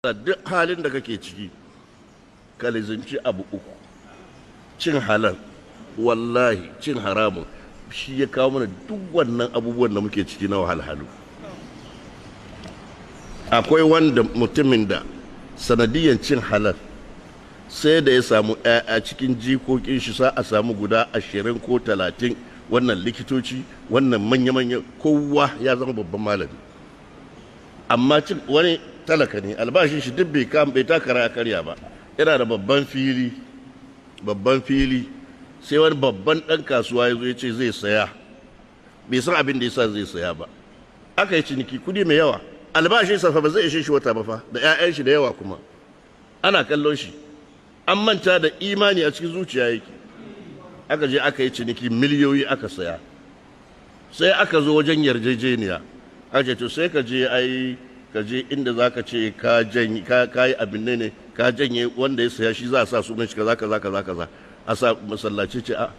Duk halin da kake ciki, ka lizinci abu uku: cin halal. Wallahi cin haramun shi ya kawo mana duk wannan abubuwan da muke ciki na wahalhalu. Akwai wanda mutumin da sanadiyan cin halal sai da ya samu 'ya'ya, cikin jikokin shi sa a samu guda 20 ko 30, wannan likitoci, wannan manya-manya, kowa ya zama babban malami. Amma cin wani talaka ne, albashin shi duk bai bai takara ya karya ba, yana da babban fili, babban fili. Sai wani babban ɗan kasuwa ya zo ya ce zai saya. Bai san abin da ya sa zai saya ba. Aka yi ciniki, kudi mai yawa. Albashin sa fa ba zai ishe shi wata ba fa, da 'ya'yan shi da yawa, kuma ana kallon shi. An manta da imani a cikin zuciya yake. Aka je aka yi ciniki, miliyoyi aka saya. Sai aka zo wajen yarjejeniya, aka ce to sai ka je, ai ka je inda za ka ce ka janye, ka yi abin ne, ka janye wanda ya saya, shi za a sa sunan shi, kaza kaza kaza kaza, a sa masallaci. Ce a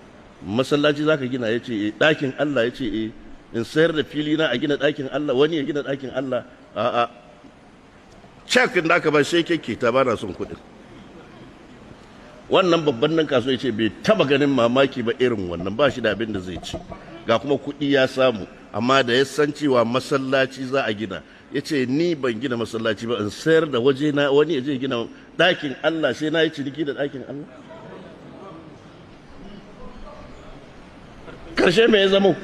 masallaci za ka gina? Ya ce eh. Ɗakin Allah? Ya ce eh. In sayar da fili na a gina ɗakin Allah, wani ya gina ɗakin Allah? A a cakin da aka ba sai keke ta ba na son kuɗin. Wannan babban nan kasuwa ya ce bai taba ganin mamaki ba irin wannan. Ba shi da abin da zai ci, ga kuma kuɗi ya samu, amma da ya san cewa masallaci za a gina, ya ce ni ban gina masallaci ba, in sayar da waje na wani ya je gina ɗakin Allah, sai na yi ciniki da ɗakin Allah. Karshe me ya zamo?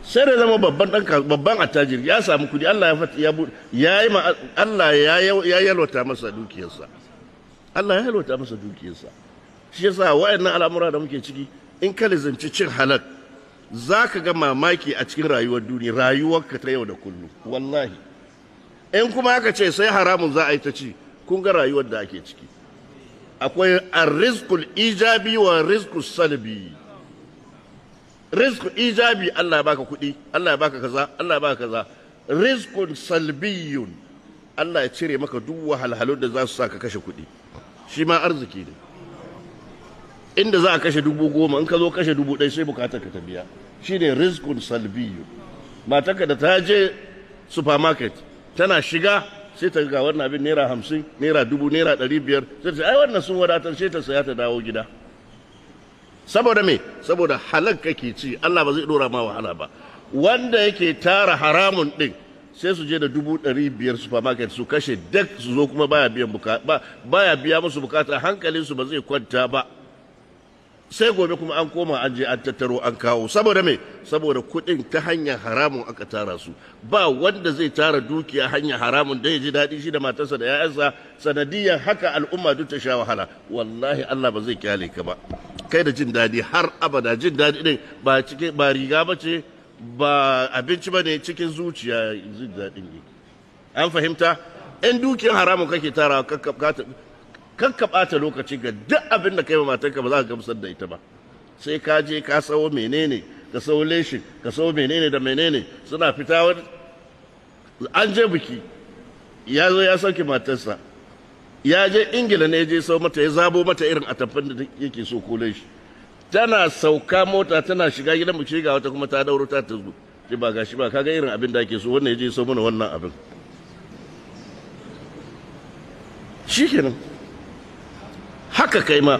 Sai da zama babban dan babban attajiri, ya samu kudi, Allah ya fata ya ya yi ma Allah ya ya yalwata masa dukiyarsa. Allah ya yalwata masa dukiyarsa. Shi yasa wayannan al'amura da muke ciki, in ka lizanci cin halal, zaka ga mamaki a cikin rayuwar duniya, rayuwarka ta yau da kullum. Wallahi in kuma aka ce sai haramun za a yi ta ci, kun ga rayuwar da ake ciki. Akwai arrizqul ijabi wa rizqus salbi. Rizqu ijabi, Allah ya baka kuɗi, Allah ya baka kaza, Allah ya baka kaza. Rizqun salbiyun, Allah ya cire maka duk wahalhalun da za su sa ka kashe kuɗi, shi ma arziki ne. Inda za a kashe 10,000, in ka zo kashe 1,000, sai bukatar ka ta biya. Shi ne rizqun salbiyun. Matarka da ta je supermarket, tana shiga sai ta ga wannan abin naira 50, naira 1,000, naira 500, sai ta ai wannan sun wadatar, sai ta saya ta dawo gida. Saboda me? Saboda halal kake ci, Allah ba zai dora ma wahala ba. Wanda yake tara haramun din, sai su je da 500,000 supermarket su kashe duk, su zo kuma baya biyan bukata, baya biya musu bukata, hankalin su ba zai kwanta ba. Sai gobe kuma an koma an je an tattaro an kawo. Saboda me? Saboda kuɗin ta hanyar haramun aka tara su. Ba wanda zai tara dukiya hanyar haramun da ya ji daɗi shi da matarsa da 'ya'yansa. Sanadiyar haka al'umma duk ta sha wahala. Wallahi Allah ba zai kyale ka ba kai da jin daɗi har abada. Jin daɗi ɗin ba cikin ba riga ba ce, ba abinci ba ne, cikin zuciya jin daɗin ne. An fahimta? In dukiyar haramun kake tara, kakka ɓata lokaci ga duk abin da kai ma matarka, ba za ka gamsar da ita ba. Sai ka je ka sawo menene, ka sawo leshin, ka sawo menene da menene. Suna fita wani an je biki, ya zo ya sauke matarsa, ya je Ingila ne, ya je sau mata, ya zabo mata irin atamfan da yake so ko leshi. Tana sauka mota, tana shiga gidan biki, ga wata kuma ta dauro ta zo ce ba gashi ba, kaga irin abin da ake so, wannan ya je sau mana wannan abin. Shikenan. Haka kai ma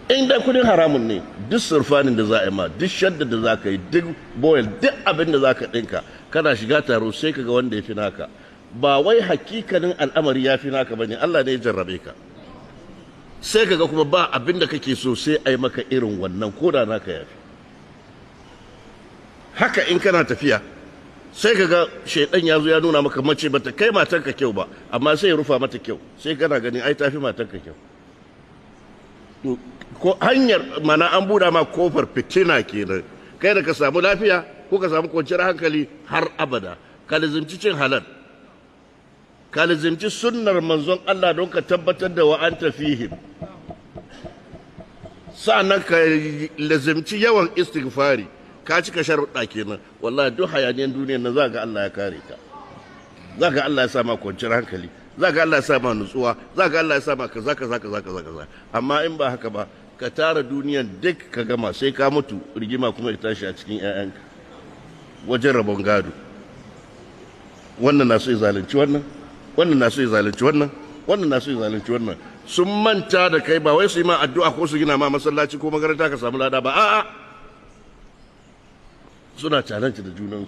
in da kudin haramun ne, duk surfanin da za a yi ma, duk shadda da za ka yi, duk boil, duk abin da za ka ɗinka, kana shiga taro sai ka ga wanda ya fi naka. Ba wai hakikanin al'amari ya fi naka bane, Allah ne ya jarrabe ka. Sai ka ga kuma ba abin da kake so sai a yi maka irin wannan, ko da naka ya fi. Haka in kana tafiya, sai ka ga shaidan ya zo ya nuna maka mace bata kai matarka kyau ba, amma sai ya rufa mata kyau, sai kana ganin ai tafi matarka kyau. Ko hanyar mana an buɗa ma kofar fitina kenan, kai da ka samu lafiya ko ka samu kwanciyar hankali har abada. Ka lizimci cin halal, ka lizimci sunnar manzon Allah don ka tabbatar da wa anta fihim. Sa'annan ka lizimci yawan istighfari, ka cika sharuɗa kenan. Wallahi duk hayaniyan duniyar nan za ga Allah ya kare ka, za ga Allah ya sa ma kwanciyar hankali, za ga Allah ya sa ma nutsuwa, za ga Allah ya sa ma kaza kaza kaza kaza kaza. Amma in ba haka ba, ka tara duniyan duk ka gama, sai ka mutu, rigima kuma ya tashi a cikin 'ya'yanka wajen rabon gado. Wannan na so ya zalunci wannan. Wannan na so ya zalunci wannan, wannan na so ya zalunci wannan. Sun manta da kai, ba wai su yi ma addu'a ko su gina ma masallaci ko makaranta ka samu lada ba. A'a, suna challenge da junansu.